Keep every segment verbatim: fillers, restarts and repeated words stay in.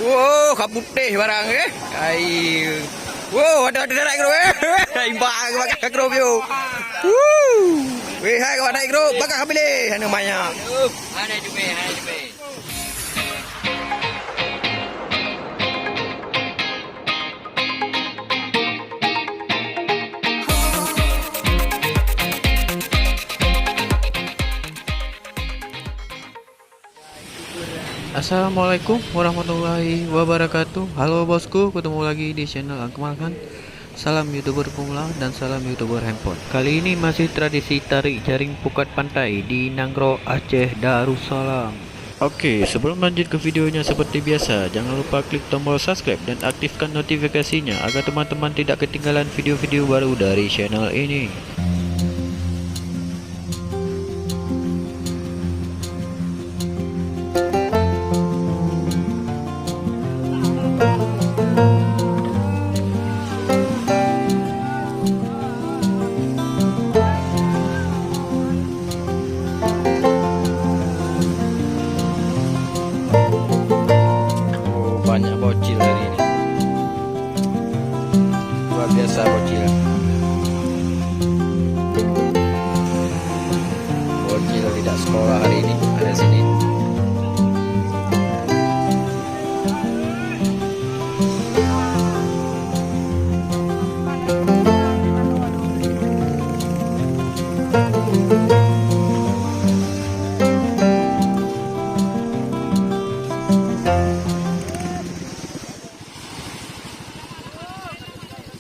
Woe, ka putéh barang, eh. Ai. Woe, ada, ada darat grup, eh. Imbak ke bagah grup, yo. Woo. Weh, hai, ka darat grup, bagah ka piléh, hana manyak. Hana jumé, hana jumé. Assalamualaikum warahmatullahi wabarakatuh. Halo bosku, ketemu lagi di channel Akmal Khan. Salam YouTuber pemula dan salam YouTuber handphone. Kali ini masih tradisi tarik jaring pukat pantai di Nanggroe, Aceh Darussalam. Oke, sebelum lanjut ke videonya, seperti biasa, jangan lupa klik tombol subscribe dan aktifkan notifikasinya agar teman-teman tidak ketinggalan video-video baru dari channel ini. Oh, banyak bocil hari ini. Luar biasa bocil. Bocil tidak sekolah hari ini, hari Senin.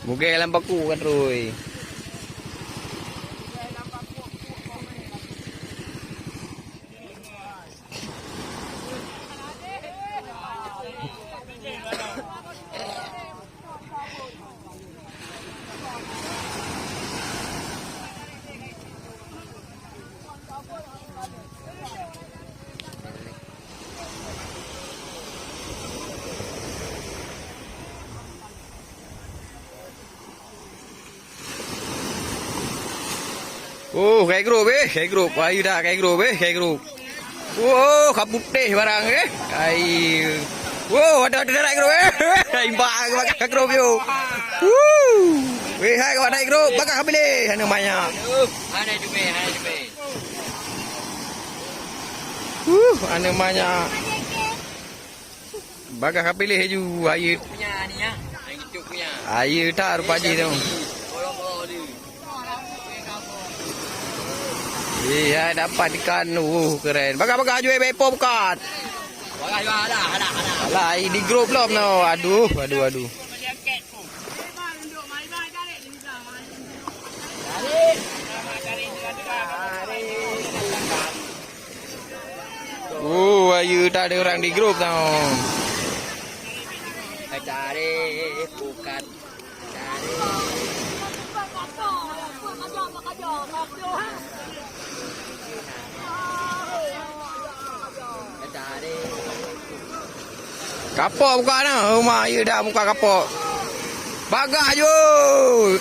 Bugé lam paku kan, Rui. Oh, kai grup, eh, kai grup. Ayu dah, kai grup, eh, kai grup. Oh, ka putéh barang, eh. Ai. Oh, ada, ada darat grup, eh. Imbak ke bagah grup, yo. Woo. Weh, hai, ka darat grup. Bagah ka piléh. Hana manyak. Hana jumé, hana jumé. Huh, hana manyak. Bagah ka piléh laju, ayu. Punya ni, ya. Yang itu punya. Ayu tak rupa jih tu. Iya, dapat ikan. Uh, keren. Bagah-bagah laju, eh, bepom kat. Bagah juga, alah, alah, alah. Alah, di grup belum no. Aduh, aduh, aduh. Oh, ayu tak ada orang di grup tau. Cari pukat. Cari. Cari. Kapok buka na, rumah ayu dah buka kapok. Bagah ju.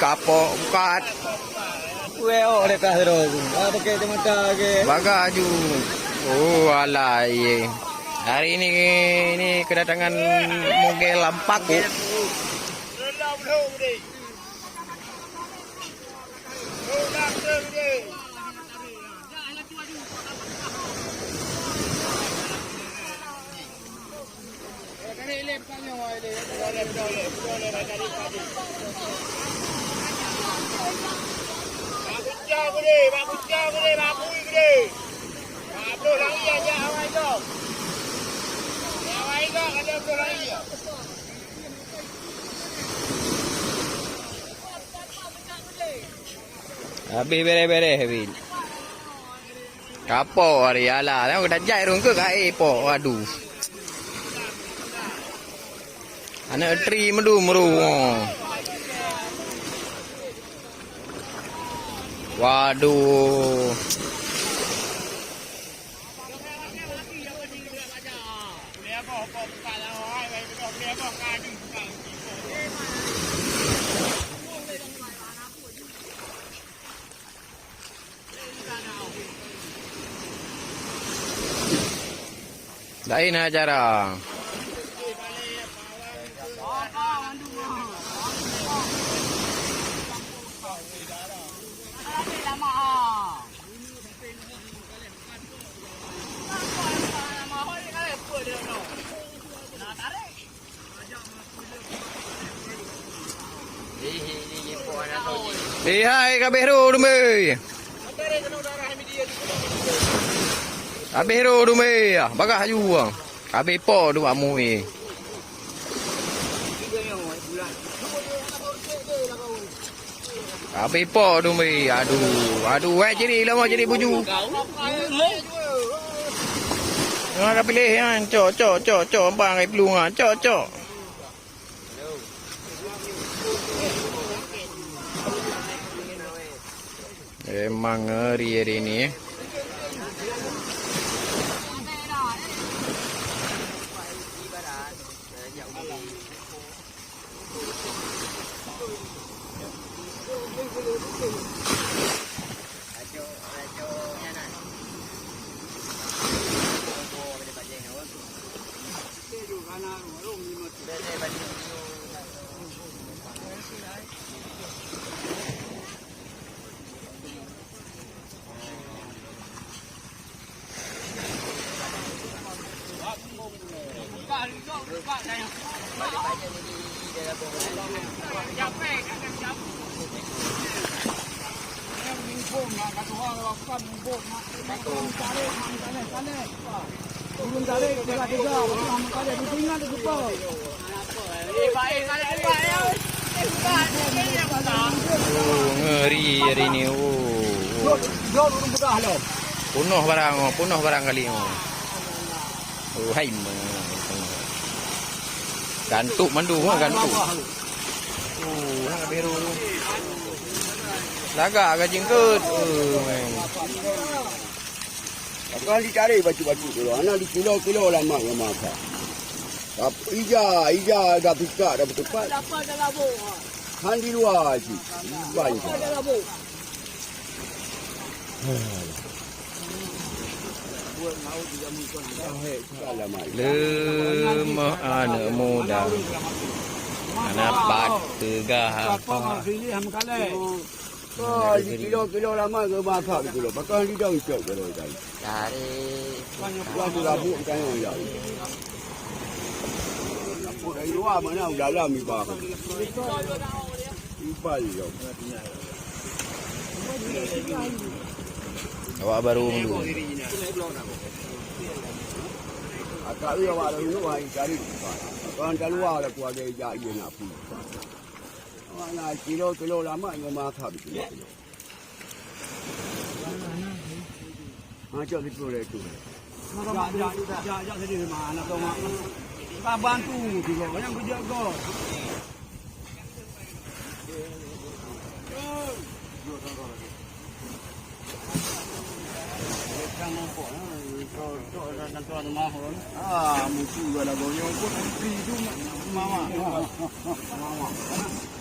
Kapok buka. Weh, oh, dekat hero tu. Ah, pakai kacamata ke? Bagaju. Oh, alah, ye. Hari ini, ini kedatangan Mugel Lampaku. Habéh bereh-bereh, Win. Kapok hari alah, tengok dah jai rung ke kai pok. Aduh. Aneuk tri meudum ru. Waduh. Laén acara. Eh, hai, ka abéh rô dumé. Abéh rô dumé, bagah aju. Abéh po dumé mui. Abéh po dumé, aduh, aduh, eh, jadi lama jadi buju. Nah, ka piléh nyan, cok, cok, cok, cok, bang, ai pelung ah, cok, cok. Memang ngeri hari ni, eh. Oh, ngeri hari ni. Oh, oh. Jom, jom ureueng peugah lom. Punoh barang, oh, punoh barang kali, oh. Oh, hai, ma. Gantuk mandum, ha, gantuk. Oh, ha, beru. Lagak ka jingkeut. Oh, man. Akan dicari bacut-bacut dulu. Anak dikilo-kilo lama ngon masa. Tapi ija, ija dah picak, dah bertepat. Han di luwa cit. Iban cit. Leumoh aneuk muda, hana pat peugah apa. Oh, di kilo-kilo lama ke masak di kilo. Pakon di dong cok kilo tadi. Tarik. Wah, tu rabuk tanya ya. Rabuk dari luar mana dalam ni, bang? Iban jom. Awak baru dulu. Akak ni awak baru dulu, hai, cari. Orang kat luar lah, keluarga ijak je nak pergi. Awak nak kilo, kilo lama, nyoe mahal kilo. Macam itu lah itu. Jak, jak, jak, jak saja, mak, anak kau, mak. Kita bantu juga, yang kerja kau. Ah, mutu juga lagu nyoe pun isteri tu mama. Mama.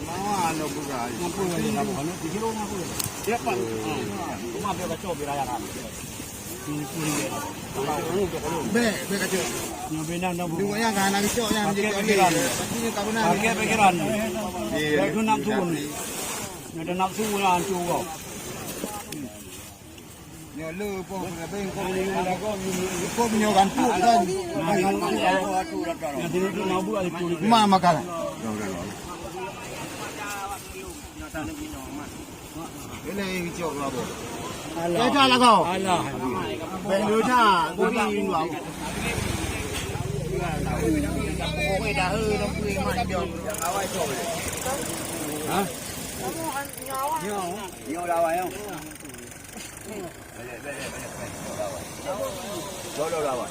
Mama anda buka. Ngapa lagi kamu? Kamu tidur ngapa? Siapa? Rumah dia kacau, dia raya kan. Bek, bek kacau. Nyoe benang dah. Dua yang kan, nak cok yang pakai pikiran. Pakai pikiran. Dia tu nafsu. Nyoe ada nafsu lah, hancur kau. Nyoe le poh, poh nyoe gantuk kan. Nah, gantuk. Nah, sini tu nak buat itu. Ma makan. Ini cok lah, boh. Alah. Beda lah kau. Alah. Beda. Kopi dua. Ha? Nyoe. Nyoe lawan, nyoe. Belek, belek, belek, belek. Nyoe lawan. Nyoe lawan.